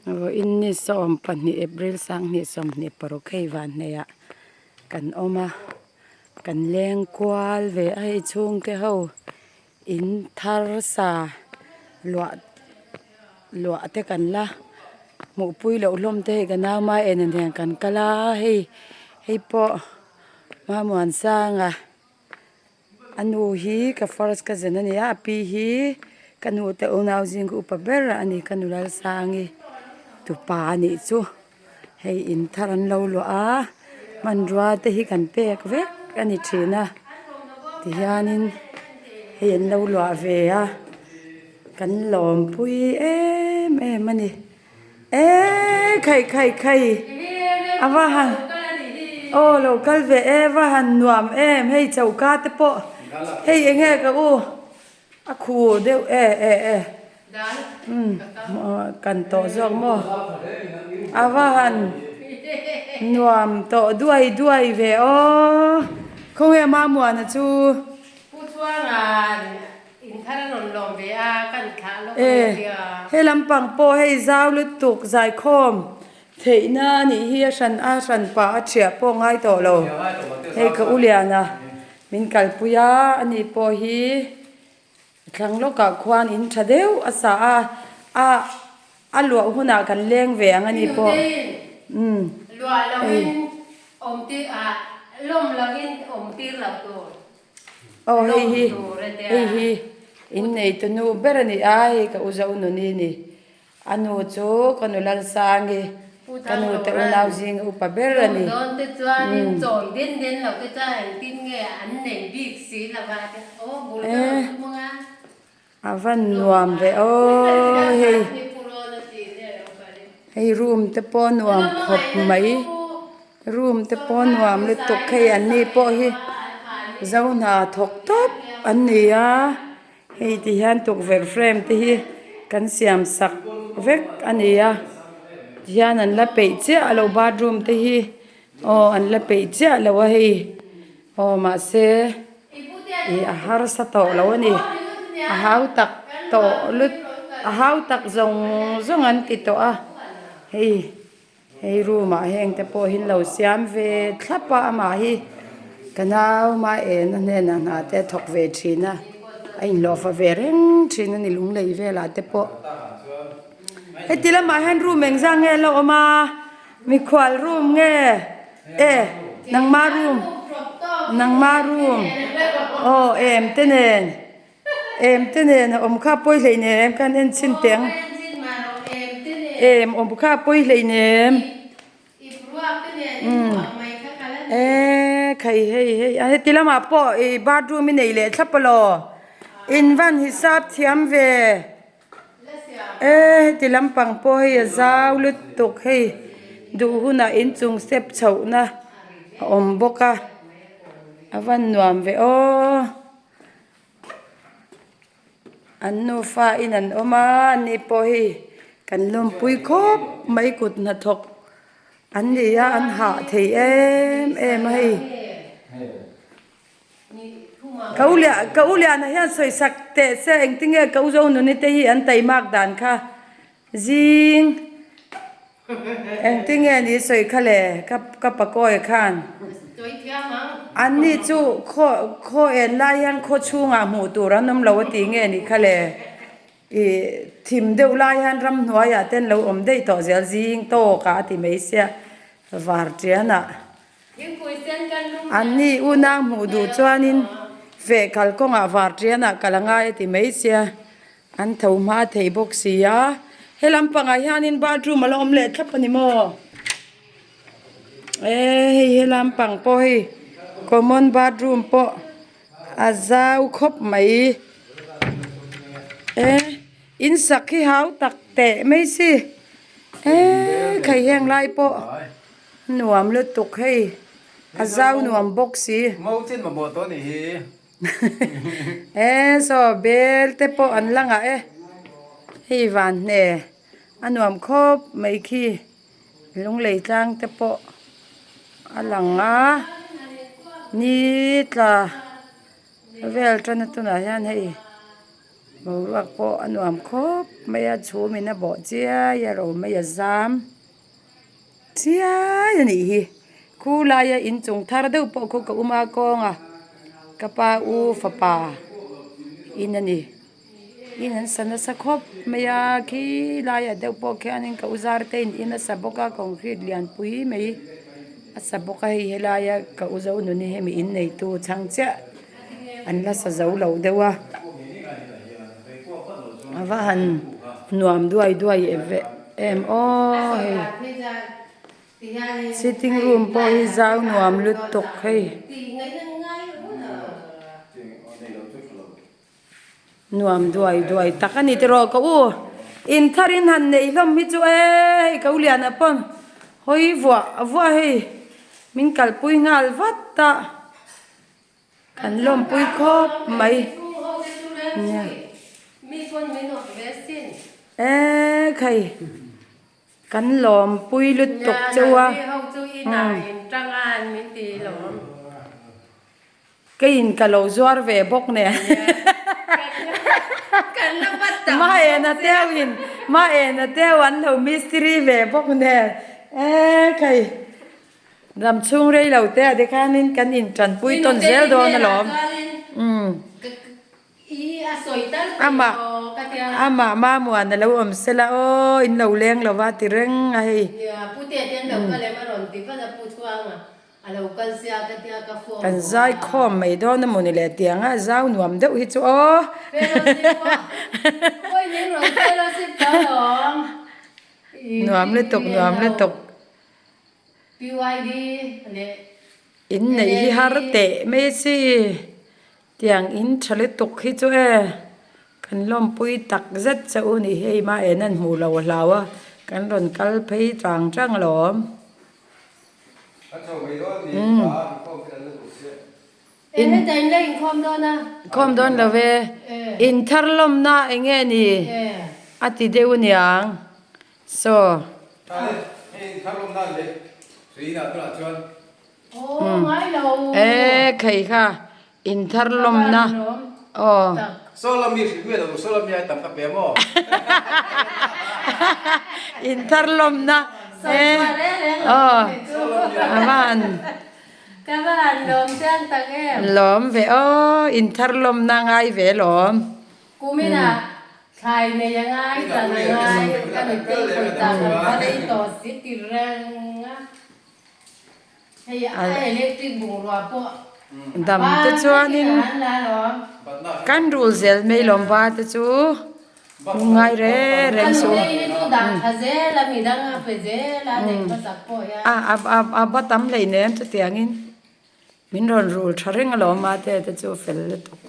Vawiin ni 12 April 2026 hei vanhnehah kan awm a kan leng kual ve a hei chhungte ho in thar sa luah luah te kan la hmuhpui loh hlawm te hei ka nau mai en ah hian kan kal a hei hei pawh Mamuansanga. A nu hi ka first cousin a ni a a pi hi ka nu te unau zing ka upa ber a ni ka nu Lalsangi tupa a nih chu hei in thar an lo luah a hmanrua te hi kan pek vek a ni thin a tihianin hei an lo luah ve a kan lawmpui em em a ni. Eee khai khai khai a va han aw lo kal ve e va han nuam em hei choka te pawh hei eng nge ka u a khu deuh e e e umm kan tawh zawk maw a va han nuam tawh duai duai ve aw khawnge Mamuana chu. E, he lampang pawh hei zau lutuk zaikhawm theihna a nih hi a hran a hran pah a thiah pawh ngai tawh lo. Hei ka u Liana min kalpui a, ani pawh hi thlang lawkah khuan in tha deuh a sa a, a a luah hunah kan leng ve ang ani pawh. Umm hei. Aw hei hi hei hi inneitu nu ber a ni a hei ka u zo nuni a ni a nu chu ka nu Lalsangi ka nu te unau zinga upa ber a ni A van nuam ve aw hei hei room te pawh nuam khawp mai room te pawh nuam lutuk hei an ni pawh hi zo hna thawk tawp an ni a hei ti hian tukverh frame te hi kan siam sak vek a ni a tihian an la peih chiah a lo bathroom te hi aw an la peih chiah lo a hei. Aw mahse ih a harsa tawh lo a ni a hau tak tawh lut a hau tak zawng zawng an ti tawh a hei hei room ah heng te pawh hi an lo siam ve thlap a amah hi ka nau Maena hnenah hna te a thawk ve thin a a inhlawhfa ve reng thin a ni lunglei velah te pawh heti lamah hian room engzah nge a la awm a mikhual room nge. E nangma room nangma room aw em te nen em te nen a awm kha pawi hlei nem khan en chhin teh ang em awm kha pawi hlei nem umm e khai hei hei a heti lamah pawh ih bathroom i nei leh thlap alaw in van hisap thiam ve. E heti lampang pawh hei a zau lutuk hei duh hunah inchung step chhohna a awm bawk a a van nuam ve aw an nufa in an awm a ani pawh hei kan lawmpui khawp mai kut hnathawk an ni a an hah thei em em a hei. Ka u lian ka u liana hian sawisak teh se engtinge ka u Zonuni te hi an taimak dan kha zing engtinge ni sawi kha le ka ka pakawi khan an ni chu khaw khaw en lai hian khaw chhungah hmuh tur an awm lo a tih nge ni kha le ih thim deuh lai hian ramhnuaiah te an lo awm daih tawh zel zing tawkah a ti mai sia vartianah. An ni unau hmuh duh chuanin feh kal kawngah varṭianah kal a ngai a ti mai sia, an tho hma thei bawk si a. He lampangah hianin bathroom a la awm leh thlap a ni maw? E hei he lampang pawh hei common bathroom pawh a zau khawp mai e. In sak hi hau tak teh mai si e khai heng lai pawh nuam lutuk hei a zau nuam bawk si e saw bel te pawh an la ngah e hei van hne a nuam khawp mai khi lunglei tlang te pawh a lang a ni tla vel tan a tunah hian hei. Boruak pawh a nuam khawp mai a chhum in a bawh chiai a ro mai a zam chiai a nih hi khu laia inchung thar deuh pawh khu ka um a kawnga ka pa u fapa in a ni in an sa nasa khawp mai a khi laiah deuh pawh khianin ka u zar te in in a sa bawk a concrete lian pui mai a sa bawk a hei helaia ka u zo nuni hemi in neitu chhang chiah. An la sa zo lo deuh a, a va han nuam duai duai em aw hei sitting room pawh hi zau nuam lutuk hei. Nuam duai duai tak a ni tiraw ka u, in thar in han neih hlawm hi chu e hei ko lian ah pawn hawi vuah vuah hei min kalpui nghal vat a. Kan lawmpui khawp mai. Eee khai kan lawmpui lutuk cheu a. Keiin ka lo zuar ve bawk nen. Maena teuhin Maena teu an lo mistiri ve bawk nen. Eee khai. Ram chhung rei lo te ah te khanin kan in tanpui tawn zel dawn alawm. Umm. Amah amah Mamuan a lo awm sela aw in lo leng lo va ti reng a hei. Kan zai khawm mai dawn a mawni le tiang a zau nuam deuh hi chu aw. Nuam lutuk nuam lutuk. PYD leh In neih hi har teh mai si tiang in tha lutuk hi chu e kan lawmpui tak zet che u ni hei mah en an hmuh lo a hlau a kan rawn kal phei chang chang alawm. In heta in la inkhawm dawn a. Khawm dawn lo ve. In thar lawmna eng nge ni a ti deuh aniang. Saw. E khei kha in thar lawmna aw. In thar lawmna e aw a van. Ka va han lawm chiang tak em. Lawm ve aw, in thar lawmna ngai ve lawm. Kuminah thlai nei a ngai, chan a ngai, ka nutei pawisa kan va rei tawh si ti reng a. Hei a electric bungrua pawh Dam te chuanin kan rul zel mai lawm va te chu. Ngai re reng suh. A a a ba tam hlei nem chutiangin min rawn rul tha reng alawm a te te chu fel lutuk.